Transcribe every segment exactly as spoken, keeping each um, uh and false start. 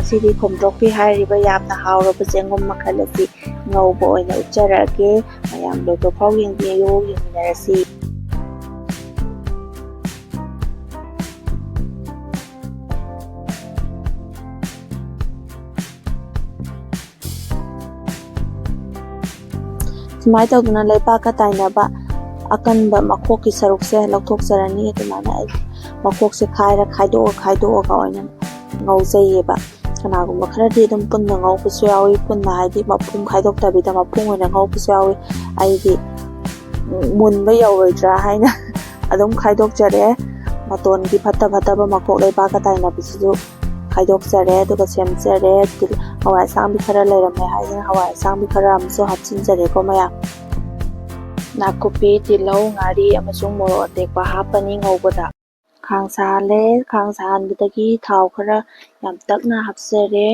ꯁꯤꯗꯤ ꯈꯣꯝꯗ꯭ꯔꯣꯛꯄꯤ ꯍꯥꯏꯔꯤꯕ ꯌꯥꯝꯅ ꯍꯥꯎꯔꯕ ꯆꯦꯡꯒꯨꯝ ꯃꯈꯜ ꯑꯁꯤ ꯉꯧꯕ ꯑꯣꯏꯅ ꯎꯠꯆꯔꯛꯑꯒꯦ꯫ ꯃꯌꯥꯝ ꯂꯣꯏꯕ ꯐꯥꯎ ꯌꯦꯡꯕꯤꯌꯨ, ꯌꯦꯡꯃꯤꯟꯅꯔꯁꯤ꯫ ꯁꯨꯃꯥꯏꯅ ꯇꯧꯗꯅ ꯂꯩꯕꯥꯛꯀ ꯇꯥꯏꯅꯕ ꯑꯀꯟꯕ ꯃꯈꯣꯛꯀꯤ ꯁꯔꯨꯛꯁꯦ ꯂꯧꯊꯣꯛꯆꯔꯅꯤ꯫ ꯑꯗꯨꯃꯥꯏꯅ ꯑꯩ ꯃꯈꯣꯛꯁꯦ ꯈꯥꯏꯔ ꯈꯥꯏꯗꯣꯛꯑ ꯈꯥꯏꯗꯣꯛꯑꯒ ꯑꯣꯏꯅ ꯉꯧꯖꯩꯌꯦꯕ꯫ ꯀꯅꯥꯒꯨꯝꯕ ꯈꯔꯗꯤ ꯑꯗꯨꯝ ꯄꯨꯟꯅ ꯉꯧꯕꯁꯨ ꯌꯥꯎꯏ, ꯄꯨꯟꯅ ꯍꯥꯏꯗꯤ ꯃꯄꯨꯝ ꯈꯥꯏꯗꯣꯛꯇꯕꯤꯗ ꯃꯄꯨꯝ ꯑꯣꯏꯅ ꯉꯧꯕꯁꯨ ꯌꯥꯎꯏ꯫ ꯑꯩꯗꯤ ꯃꯨꯟꯕ ꯌꯧꯔꯣꯏꯗ꯭ꯔꯥ ꯍꯥꯏꯅ ꯑꯗꯨꯝ ꯈꯥꯏꯗꯣꯛꯆꯔꯦ꯫ ꯃꯇꯣꯟꯒꯤ ꯐꯠꯇ ꯐꯠꯇꯕ ꯃꯈꯣꯛ ꯂꯩꯕꯥꯛꯀ ꯇꯥꯏꯅꯕꯁꯤꯁꯨ ꯈꯥꯏꯗꯣꯛꯆꯔꯦ꯫ ꯑꯗꯨꯒ ꯁꯦꯝꯖꯔꯦ꯫ ꯇꯤꯜ-, ꯍꯋꯥꯏ ꯑꯁꯥꯡꯕꯤ ꯈꯔ ꯂꯩꯔꯝꯃꯦ ꯍꯥꯏꯗꯅ ꯍꯋꯥꯏ ꯑꯁꯥꯡꯕꯤ ꯈꯔ ꯑꯃꯁꯨ ꯍꯥꯞꯆꯤꯟꯖꯔꯦꯀꯣ ꯃꯌꯥꯝ꯫ ꯅꯥꯀꯨꯞꯄꯤ, ꯇꯤꯜꯍꯧ, ꯉꯥꯔꯤ ꯑꯃꯁꯨꯡ ꯃꯣꯔꯣꯛ ꯑꯇꯦꯛꯄ ꯍꯥꯞꯄꯅꯤ ꯉꯧꯕꯗ꯫ ꯈꯥꯡ ꯁꯥꯍꯜꯂꯦ꯫ ꯈꯥꯡ ꯁꯥꯍꯟꯕꯗꯒꯤ ꯊꯥꯎ ꯈꯔ ꯌꯥꯝ ꯇꯛꯅ ꯍꯥꯞꯆꯔꯦ꯫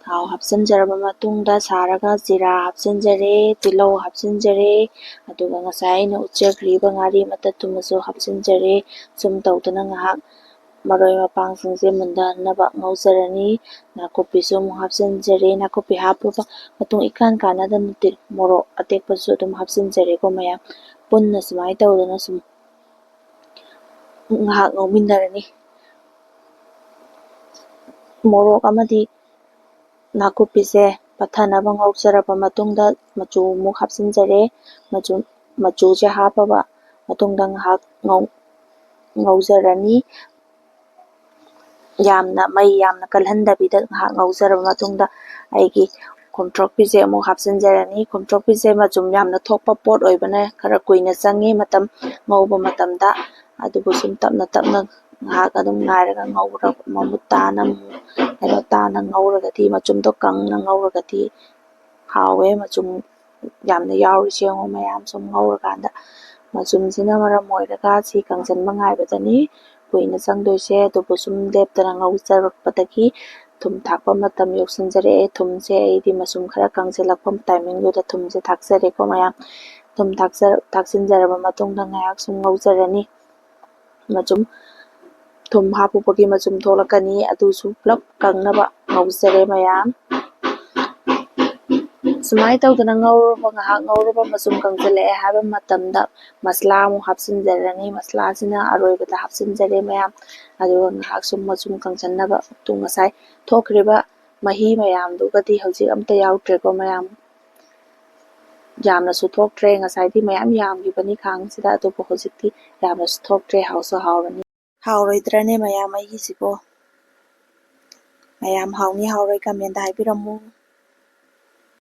ꯊꯥꯎ ꯍꯥꯞꯆꯤꯟꯖꯔꯕ ꯃꯇꯨꯡꯗ ꯁꯥꯔꯒ ꯖꯤꯔꯥ ꯍꯥꯞꯆꯤꯟꯖꯔꯦ, ꯇꯤꯜꯍꯧ ꯍꯥꯞꯆꯤꯟꯖꯔꯦ, ꯑꯗꯨꯒ ꯉꯁꯥꯏ ꯑꯩꯅ ꯎꯠꯆꯈ꯭ꯔꯤꯕ ꯉꯥꯔꯤ ꯃꯇꯠꯇꯨꯃꯁꯨ ꯍꯥꯞꯆꯤꯟꯖꯔꯦ꯫ ꯁꯨꯝ ꯇꯧꯗꯨꯅ ꯉꯥꯏꯍꯥꯛ ꯃꯔꯣꯏ ꯃꯄꯥꯡꯁꯤꯡꯁꯦ ꯃꯨꯟꯊꯅꯕ ꯉꯧꯖꯔꯅꯤ꯫ ꯅꯥꯀꯨꯞꯄꯤꯁꯨ ꯑꯃꯨꯛ ꯍꯥꯞꯆꯤꯟꯖꯔꯦ꯫ ꯅꯥꯀꯨꯞꯄꯤ ꯍꯥꯞꯄꯕ ꯃꯇꯨꯡ ꯏꯀꯥꯟ ꯀꯥꯟꯅꯗꯅ ꯇꯤꯜ-, ꯃꯣꯔꯣꯛ ꯑꯇꯦꯛꯄꯁꯨ ꯑꯗꯨꯝ ꯍꯥꯞꯆꯤꯟꯖꯔꯦꯀꯣ ꯃꯌꯥꯝ꯫ ꯄꯨꯟꯅ ꯁꯨꯃꯥꯏꯅ ꯇꯧꯗꯅ ꯁꯨꯝ ꯉꯥꯏꯍꯥꯛ ꯉꯧꯃꯤꯟꯅꯔꯅꯤ꯫ ꯃꯣꯔꯣꯛ ꯑꯃꯗꯤ ꯅꯥꯀꯨꯞꯄꯤꯁꯦ ꯄꯠꯊꯅꯕ ꯉꯧꯖꯔꯕ ꯃꯇꯨꯡꯗ ꯃꯆꯨ ꯑꯃꯨꯛ ꯍꯥꯞꯆꯤꯟꯖꯔꯦ꯫ ꯃꯆꯨ, ꯃꯆꯨꯁꯦ ꯍꯥꯞꯄꯕ ꯃꯇꯨꯡꯗ ꯉꯥꯏꯍꯥꯛ ꯉꯧ-, ꯉꯧꯖꯔꯅꯤ꯫ ꯌꯥꯝꯅ, ꯃꯩ ꯌꯥꯝꯅ ꯀꯜꯍꯟꯗꯕꯤꯗ ꯉꯥꯏꯍꯥꯛ ꯉꯧꯖꯔꯕ ꯃꯇꯨꯡꯗ ꯑꯩꯒꯤ ꯈꯣꯝꯊ꯭ꯔꯣꯛꯄꯤꯁꯦ ꯑꯃꯨꯛ ꯍꯥꯞꯆꯤꯟꯖꯔꯅꯤ꯫ ꯈꯣꯝꯊ꯭ꯔꯣꯛꯄꯤꯁꯦ ꯃꯆꯨꯝ ꯌꯥꯝꯅ ꯊꯣꯛꯄ ꯄꯣꯠ ꯑꯣꯏꯕꯅ ꯈꯔ ꯀꯨꯏꯅ ꯆꯪꯉꯤ ꯃꯇꯝ ꯉꯧꯕ ꯃꯇꯝꯗ꯫ ꯑꯗꯨꯕꯨ ꯁꯨꯝ ꯇꯞꯅ ꯇꯞꯅ ꯉꯥꯏꯍꯥꯛ ꯑꯗꯨꯝ ꯉꯥꯏꯔꯒ ꯉꯧꯔ-, ꯃꯃꯨꯠ ꯇꯥꯅ, ꯀꯩꯅꯣ ꯇꯥꯅ ꯉꯧꯔꯒꯗꯤ, ꯃꯆꯨꯝꯗꯣ ꯀꯪꯅ ꯉꯧꯔꯒꯗꯤ ꯍꯥꯎꯋꯦ꯫ ꯃꯆꯨꯝ ꯌꯥꯝꯅ ꯌꯥꯎꯔꯤꯁꯦ ꯌꯦꯡꯉꯣ ꯃꯌꯥꯝ, ꯁꯨꯝ ꯉꯧꯔꯀꯥꯟꯗ꯫ ꯃꯆꯨꯝꯁꯤꯅ ꯃꯔꯝ ꯑꯣꯏꯔꯒ ꯁꯤ ꯀꯪꯁꯤꯟꯕ ꯉꯥꯏꯕꯗꯅꯤ ꯀꯨꯏꯅ ꯆꯪꯗꯣꯏꯁꯦ꯫ ꯑꯗꯨꯕꯨ ꯁꯨꯝ ꯂꯦꯞꯇꯅ ꯉꯧꯖꯔꯛꯄꯗꯒꯤ ꯊꯨꯝ ꯊꯥꯛꯄ ꯃꯇꯝ ꯌꯧꯁꯤꯟꯖꯔꯛꯑꯦ꯫ ꯊꯨꯝꯁꯦ ꯑꯩꯗꯤ ꯃꯆꯨꯝ ꯈꯔ ꯀꯪꯁꯤꯜꯂꯛꯄ ꯇꯥꯏꯃꯤꯡꯗꯨꯗ ꯊꯨꯝꯁꯦ ꯊꯥꯛꯆꯔꯦꯀꯣ ꯃꯌꯥꯝ꯫ ꯊꯨꯝ ꯊꯥꯛꯆ-, ꯊꯥꯛꯆꯤꯟꯖꯔꯕ ꯃꯇꯨꯡꯗ ꯉꯥꯏꯍꯥꯛ ꯁꯨꯝ ꯉꯧꯖꯔꯅꯤ꯫ ꯃꯆꯨꯝ ꯊꯨꯝ ꯍꯥꯞꯄꯨꯕꯒꯤ ꯃꯆꯨꯝ ꯊꯣꯛꯂꯛꯀꯅꯤ꯫ ꯑꯗꯨꯁꯨ ꯄꯨꯂꯞ ꯀꯪꯅꯕ ꯉꯧꯖꯔꯦ ꯃꯌꯥꯝ꯫ ꯁꯨꯃꯥꯏꯅ ꯇꯧꯗꯅ ꯉꯧꯔꯕ, ꯉꯥꯏꯍꯥꯛ ꯉꯧꯔꯕ ꯃꯆꯨꯝ ꯀꯪꯁꯤꯜꯂꯛꯑꯦ ꯍꯥꯏꯕ ꯃꯇꯝꯗ ꯃꯁꯂꯥ ꯑꯃꯨꯛ ꯍꯥꯞꯆꯤꯟꯖꯔꯅꯤ꯫ ꯃꯁꯂꯥꯁꯤꯅ ꯑꯔꯣꯏꯕꯗ ꯍꯥꯞꯆꯤꯟꯖꯔꯦ ꯃꯌꯥꯝ꯫ ꯑꯗꯨꯒ ꯉꯥꯏꯍꯥꯛ ꯁꯨꯝ ꯃꯆꯨꯝ ꯀꯪꯁꯤꯟꯅꯕ ꯃꯇꯨꯡ ꯉꯁꯥꯏ ꯊꯣꯛꯈ꯭ꯔꯤꯕ ꯃꯍꯤ ꯃꯌꯥꯝꯗꯨꯒꯗꯤ ꯍꯧꯖꯤꯛ ꯑꯝꯇ ꯌꯥꯎꯗ꯭ꯔꯦꯀꯣ ꯃꯌꯥꯝ꯫ ꯌꯥꯝꯅꯁꯨ ꯊꯣꯛꯇ꯭ꯔꯦ꯫ ꯉꯁꯥꯏꯗꯤ ꯃꯌꯥꯝ ꯌꯥꯝꯈꯤꯕꯅꯤ ꯈꯥꯡꯁꯤꯗ, ꯑꯗꯨꯕꯨ ꯍꯧꯖꯤꯛꯇꯤ ꯌꯥꯝꯅꯁꯨ ꯊꯣꯛꯇ꯭ꯔꯦ꯫ ꯍꯥꯎꯁꯨ ꯍꯥꯎꯔꯅꯤ꯫ ꯍꯥꯎꯔꯣꯏꯗ꯭ꯔꯅꯦ ꯃꯌꯥꯝ ꯑꯩꯒꯤꯁꯤꯕꯣ? ꯃꯌꯥꯝ ꯍꯥꯎꯅꯤ ꯍꯥꯎꯔꯣꯏ comment ꯍꯥꯏꯕꯤꯔꯝꯃꯨ꯫